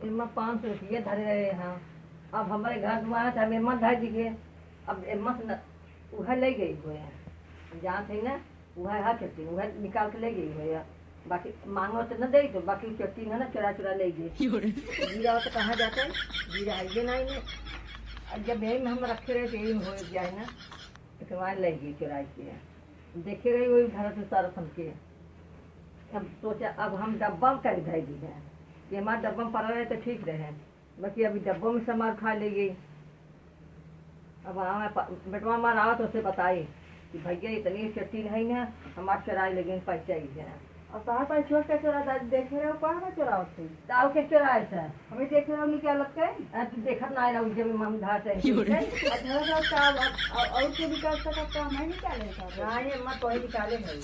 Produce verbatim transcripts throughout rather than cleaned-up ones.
एम्मा पाँच सौ रुपया धरे रहे हैं। अब हमरे घर दुआर है, तो हम एम्मा धर दीजिए। अब एम्मा से न, उहे ले गई हुए हैं, जात है ना, उहे है चट्टीन, उहे निकाल के ले गई हुए है। बाकी मांगो तो न दे, तो बाकी चट्टीन है ना, चुरा चुरा ले गई। हीरा हो तो कहाँ जाते हैं? हीरा है ये नहीं ने। अब जब यही में हम रखे रहे, तो यही में हो जाए ना, तो कमाए ले गई चुराई के। देखे रही वही भरत उतारत हमके। अब सोचा, अब हम डब्बा में कहीं धर दी है, ये हमारे डब्बा में पड़ा रहे तो ठीक रहे। बाकी अभी डब्बो में से मार खा ले गई। अब आवे प-, बेटवा मार आवा तो उसे बताई कि भैया इतनी चट्टीन है ना, हमार चुराई ले गई, पैसा ही है। अब कहाँ पैसवा के चोरा दा-, देखे रहो, कहाँ का चोरावत है? ताऊ के चोराए से। हमें देखे रहो, निकालत के। आ, तू देखत ना रहो, जब हम धार से क्यों रे? अच्छा, अच्छा, अच्छा, अब, अब, और के निकाल सकत तो हमें निकाले का। हाँ, ये मत वही निकाले है।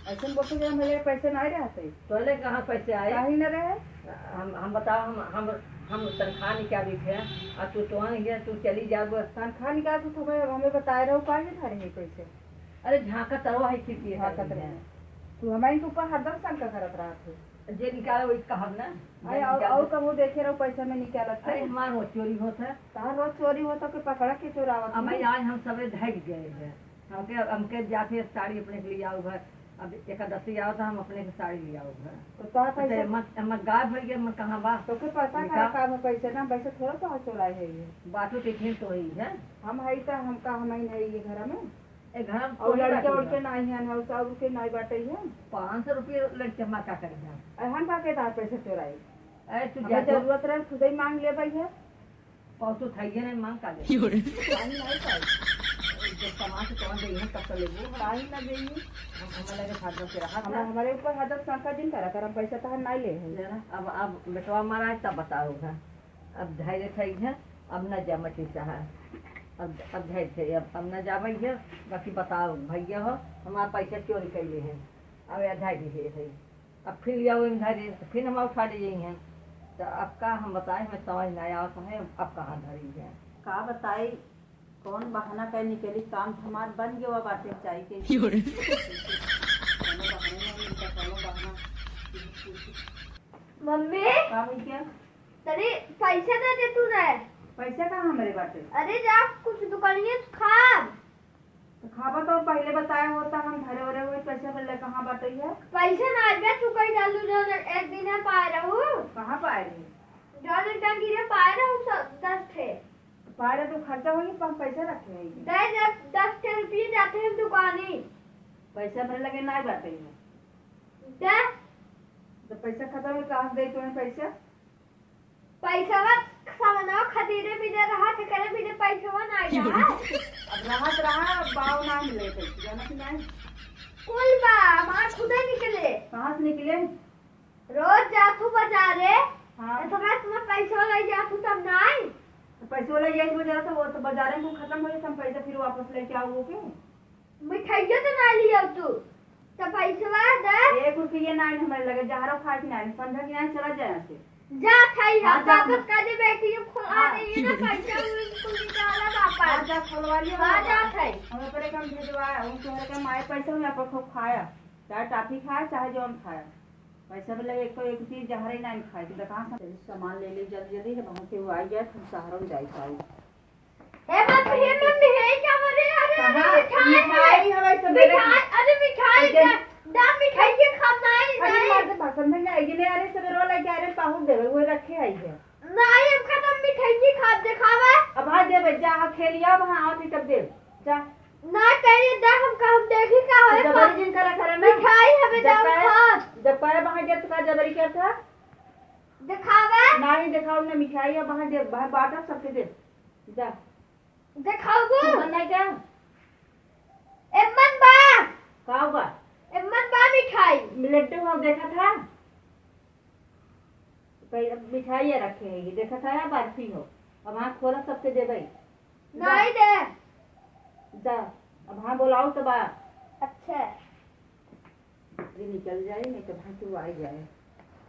ऐसे में बोलते जब मेरे पैसे ना रहते। तोले कहाँ पैसे आए? काहे न रहे? हम, हम बताओ, हम, हम, हम तनख्वाह निकाली थे, और तू तो वहाँ गया, तू चली जाओ। तनख्वाह निकाल के तुम्हें, हमें बताए रहो, काहे नहीं धरे हैं पैसे? अरे झांका तरवा है, खिड़की है, झांका तरवा। तू हमारे के ऊपर हरदम शंका करत रहत है। जे निकाले वही कहब ना। अरे, जे और, निकाले और कहूँ देखे रहो, पैसा में निकालत अरे, है। हमार रोज चोरी होत है। तार रोज चोरी होत है कि पकड़ा के चोरावत अब है? भाई, आज हम सबे धैक गए हैं। हमके, हमके जाके साड़ी अपने के लिए आऊ है। अब एकादशी आओ तो हम अपने के साड़ी ले आऊ है। तो तोहर तो पैसा एमा, एमा गायब हो गया, एमा कहाँ बा? तो के पता निकाल। का, का में पैसा ना, पैसा थोड़ा तो चोराए है ये। बाटू के खेल तो वही है। हम है तो हम का, हम ही नहीं ये घर में। ए घर में और कोई लड़के बाटू उड़के बा। नहीं है ना, उस और के नहीं बाटे है। पाँच सौ रुपये लड़के मा का करी है? अरे हम का के तार पैसा चोराए? अरे तू हमें जा तो। जरूरत रहे, खुद ही मांग ले भाई है। पहुँचो थाइये नहीं मांग का ले। क्यों रे? पानी नहीं पाई। जब कमा के कौन देई है, तब तो लेबू। पानी ना देई। हम, हम लगे फादर के रहा हम, था। हमारे ऊपर हदत शंका जिन करा कर, हम पैसा तहार नहीं ले हैं। ले ना, अब, अब बेटवा मारा है, तब बताओ है। अब धैर्य थाई है, अब न जा मची सहा। अब, अब धैर्य थाई, अब, अब न जावे है, बाकी बताओ, भैया हो, हमारा पैसा चोरी कर ले हैं। अब या धैर्य है, है। अब फिर लियाओ इन धरी, तो फिर हम उठा ले जाई हैं। तो अब का हम बताई, हमें समझ ना आवत है, अब कहाँ धरी है। का बताई, कौन बहाना कह निकली, काम तो हमार बन गया बाटे, चाय के। क्यों रे? कौनो बहाना नहीं मिलता, कौनो बहाना। मम्मी, का भैया? तनी पैसा दे दे तू ना। पैसा कहाँ हमरे बाटे? अरे जा कुछ दुकानिया से खा। तो खाबा तो पहले बताया होता, हम धरे वरे हुए पैसा मिले कहाँ बाटे है? पैसा ना आइबे, तू कहीं डालू जो एक दिन है पाए रहू। कहाँ पाए रहे? जौन एक दिन गिरे पाए रहू सब दस ठे। तो पाए रहे तो खर्चा होई, पर हम पैसा रखे हैं। दे दे, दस ठे रुपये जाते हैं दुकानी। पैसा मेरे लगे ना बाटे है। दे। तो पैसा खत्म है, कहाँ से दे तुम्हें पैसा? पैसवा सामानवा खरीदे बिना रहा, तो करे बिना पैसवा ना आया। अब रहत रहा, बाव ना मिले पैसे, जाना कि नहीं? कुल बा, हमार खुदे निकले। कहाँ से निकले? रोज जातू बाजारे, हाँ। इतना तुम्हें पैसवा ले जातू तब नहीं। तो पैसवा ले जाए बाजार से, वो तो बाजारे में खत्म हो जाए, हम पैसा फिर वापस लेके आओ के। मिठाइयो तो ना लियो तू, तो पैसवा दे। एक रुपये ना आइन हमारे लगे, जहरो खाए के ना आइन, समझा कि नहीं, चला जाए यहाँ से। जा खाई हाँ, हम जा। वापस कर दे बेटी, हम खोलवा हाँ। दे, ये ना पैसा उन कुल निकाला वापस। हाँ, जा खोलवा लियो हाँ, वापस। जा खाई। हम अपने काम भेजवा, हम तोहरे काम आए पैसा, हम अपन खूब खाया, चाहे टाफी खाया, चाहे जौन खाया। पैसा भी लगे, एक तो एक चीज जहरे ना खाए, तो कहाँ से सामान ले ले जल्दी जल्दी, जब हम के वो आई जाए, हम शहरों में जाए पाऊ। ए मत, हे मत, हे क्या बोले? अरे, अरे, कहाँ? मिठाई मिठाई है। हवाई सब मिठाई, अरे, मिठाई अरे, क्या? दाम मिठाई के खाना है, अरे, नहीं। मर्द भाषण में नहीं आएगी, नहीं, अरे, सवेरे वाला क्या, अरे, पाहुन देवे, वो रखे आई है। नहीं, हम खत्म मिठाई की खाब दिखावे। अब हाँ देवे, जा, हाँ खेलिया, वहाँ आओ, ठीक, तब देव, जा। ना करिए, जा, हम काम देखी का है, जबरी जिन करा करे ना। मिठाई हमें जब दाम पाए, खाब। जब पाए, वहाँ जब का जबरी क्या था? दिखावे। नहीं दिखाओ ना, मिठाई है, वहाँ दे, वहाँ बांटो, सबके दे। जा। दिखाओगो। मन नहीं क्या? एमन बा। का बा? एमन बा मिठाई। लड्डू हो देखा था? भाई, अब मिठाई ये रखे है, ये देखा था या बर्फी हो? अब हाँ खोला सबके दे भाई। नहीं दे। जा, अब हाँ बोलाओ तो बा। अच्छा। ये निकल जाए, नहीं तो भाई तू आ ही जाए।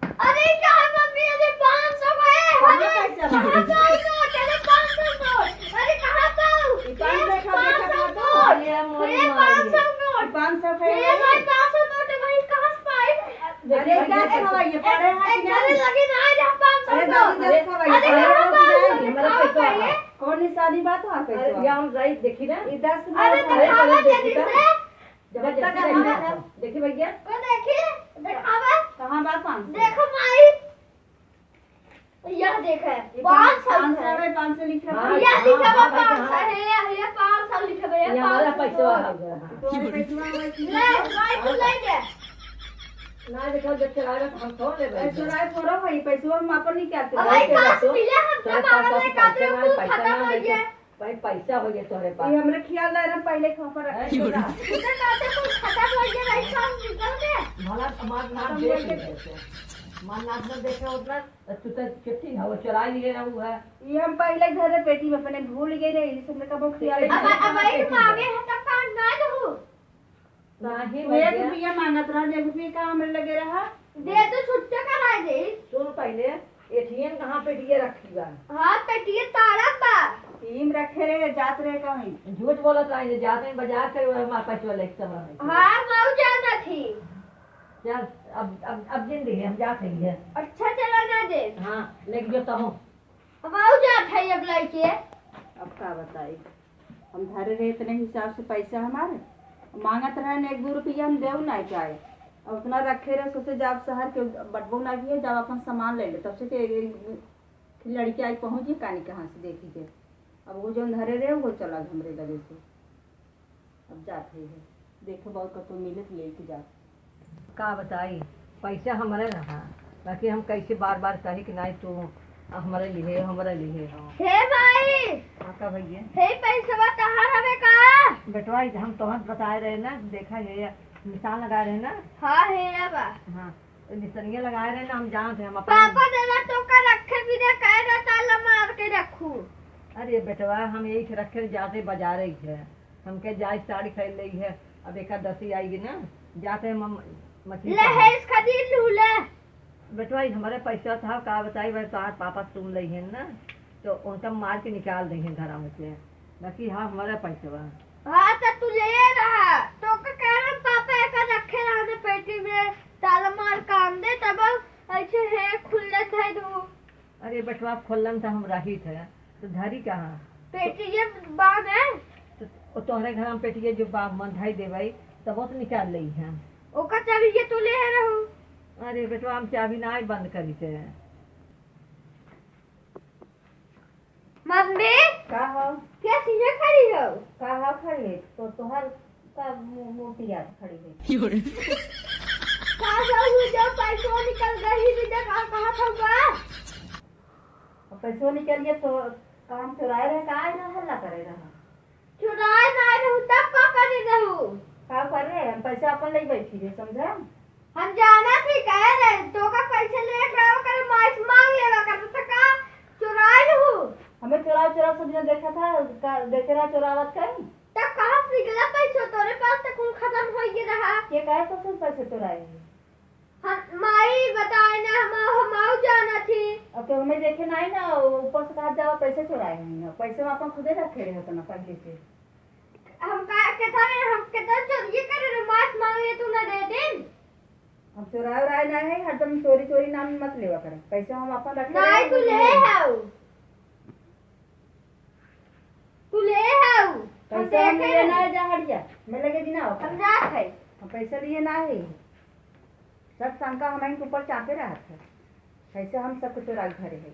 अरे क्या है मम्मी, अरे पाँच सौ है, कहाँ अरे पैसा बा? कहाँ पाँच सौ नोट, अरे पाँच सौ नोट, अरे कहाँ पाऊँ? ये पाँच सौ ये का पाँच सौ देखा था तो? नोट, ये मोरी ये मारी पाँच सौ है। नोट, ये पाँच सौ का ये है। भाई पाँच सौ नोट है, भाई कहाँ से पाए? अरे, दस खवाइए, पड़े हैं कि नहीं? अरे, लगे ना, आज हम पाँच सौ अरे, दो। दादी, दस खवाइए, अरे, पड़े हैं कि नहीं? हमारा पैसा है। कौन निशानी बात है, अरे, पैसा? या हम राइट देखी ना। ये दस अरे, खवाइए, दिखावा पड़े हैं, जल्दी देखी से। जब जब तक देखी हमारा नहीं, देखी भैया। वो देखी, दिखावा। कहाँ बात पाँच सौ? देखो माई। यह देखे, ये पाँच सौ पाँच सौ है। है, पाँच सौ लिखे बा। हाँ, यह हाँ, लिखे बा हाँ, हाँ, पाँच सौ हाँ। है, यह, यह पाँच सौ लिखे बा, यह ये हमारा पाँच सौ पैसा है। है। तोरे पैसा है कि ले, भाई, तू ले ले। ना देखो, जब चलावे तो हम थोड़ लेबे। अरे, चलावे थोड़ा भाई, पैसा हम अपन नहीं क्या अब भाई, कहाँ से मिले? हम तो मांगल रहे, का दे, कुल खत्म हो गया। भाई, पैसा हो गया तोहरे पास। ये हमरे ख्याल रहे ना, पहले खबर रखे हैं, छोड़ा। उसे कहते कुछ खत्म हो गया, भाई, काम निकल गया। भला मार नाक खत्म देख हो गया। ले। मार नाक न देखे उतना, तो तू तो चिट्ठी हवा चुरा लिए ना हुआ। ये हम पहले घर में पेटी में अपने भूल गए रहे, इस हमने कबो ख्याल अब, नहीं अब, अब, मांगे है तो काम ना दहू। नाही एक भैया। रुपया मांगत रहा, एक रुपया का हमरे लगे रहा। दे तो छुट्टे कराए दे। सुन पहले, एटीएम कहाँ पेटिया रखी बा? हाँ, पेटिया तारा बा। टीम रखे रहे, जात रहे कहीं। झूठ बोलत रहे, जात रहे बाजार से, वह हमारे पैसा लेके चला रहे। हाँ, मऊ जाना थी। चल, अब, अब, अब जिंदगी हम जात रही है। अच्छा, चला ना दे। हाँ, लेके जो तहो। अब मऊ जात है अब लइके। अब का बताई? हम धरे रहे इतने हिसाब से पैसा हमारे, मांगत रहे न एक दो रुपया हम देऊ ना पाए। अब उतना रखे रहे, सोचे जाब शहर के बटबो ना किए, जाब अपन सामान ले ले। तब से के एक लड़की आई पहुँची कानी कहाँ से देखी के, अब वो जौन धरे रहे वो चला हमरे लगे से। अब जात है, देखो बहुत कतौ मिले तो लेके जात। का बताई, पैसा हमरे रहा, बाकी हम कैसे बार बार कही कि नहीं तू हमरे लिए, हमरे लिए हो। हे माई! हाँ, का भैया? हे पैसवा तहार हवे का? बेटवा, ई हम तोहर बताए रहे ना, देखा है, निशान लगाए रहे ना। हाँ, हे बा। हाँ, तो निशानिया लगाए रहे ना, हम जानत है, हम अपन पापा दादा तो का रखे बिना कहे ना, ताला मार के रखू। अरे बेटवा, हम यही से रखे जाते बाजारे के, हमके जाए साड़ी खरीद लेई है, अब एकादशी आएगी ना, जाते हम मछली ले खाए। है इसका दिन लूले। बेटवा, ई हमरे पैसा था, का बताई भाई, तोहार पापा सुन लई है ना, तो उनका मार के निकाल दे हैं घर में से। बाकी हाँ, हमरे पैसा बा। हाँ, तो तू ले रहा, तो का कारण पापा एका रखे रहा ने पेटी में, ताला मार काम दे, तब ऐसे है खुल्ले धै दू। अरे बेटवा, खोलन त हम रहित है, तो धरी कहाँ? पेटिये बांध है। तो ओ तोहरे घर में पेटिये जो बा-, बंधाई देबै, तब वो तो निकाल लेई है। ओकर चाबी ये तू ले है रहू। अरे बेटवा, हम चाबी ना बंद करी थे। मम्मी, का हो? क्या सीधे खड़ी हो? का हो खड़ी है? तो तोहर का मु-, मूर्ति याद खड़ी है? का हो, वो जो पैसो निकल गई, भी देख, आ, कहाँ था बा? अब पैसो निकल गया तो काम चुराए रहे, का आए रहा, हल्ला करे रहा? चुराए ना रहू, तब का करे रहू? का कर रहे? हम पैसा अपन ले बैठी रहे, समझा? हम जाना थी, कहे रहे, तो का पैसे लेके आवा करे, माई से मांग लेवा करे, तो का चुराए रहू? हमें चुरा, चुरा सब जन देखा था, का, देखे रहा चुरावत कहीं। तब कहाँ से निकला पैसा? तोरे पास तो कुल खत्म हो गया रहा। के कहे तो सब पैसे चुराए हैं? हम, माई बताए ना, हम, हम आऊ जाना थी। अब तो हमें देखे ना आई ना, ऊपर से कहा जावा पैसे चुराए हैं ना, पैसे हम अपन खुदे रखे रहे उतना पहले से। हम का, केतना, हम केतना चोरिये करे रहे, मास मांगे तू ना दे दिन। हम चोराए उराए ना है, हरदम चोरी चोरी नाम मत लेवा करे। पैसा हम अपन रखे नहीं, रहे, तू ले ले। हाउ। तू ले हाउ। हम पैसा हम देखे लिए ना नहीं। है, जा हट जा। मैं लगे जी ना होता। हम जात है। हम पैसा लिए ना है। सब शंका हमारे ऊपर चापे रहत है। पैसा हम सब कुछ चोराई धरे है।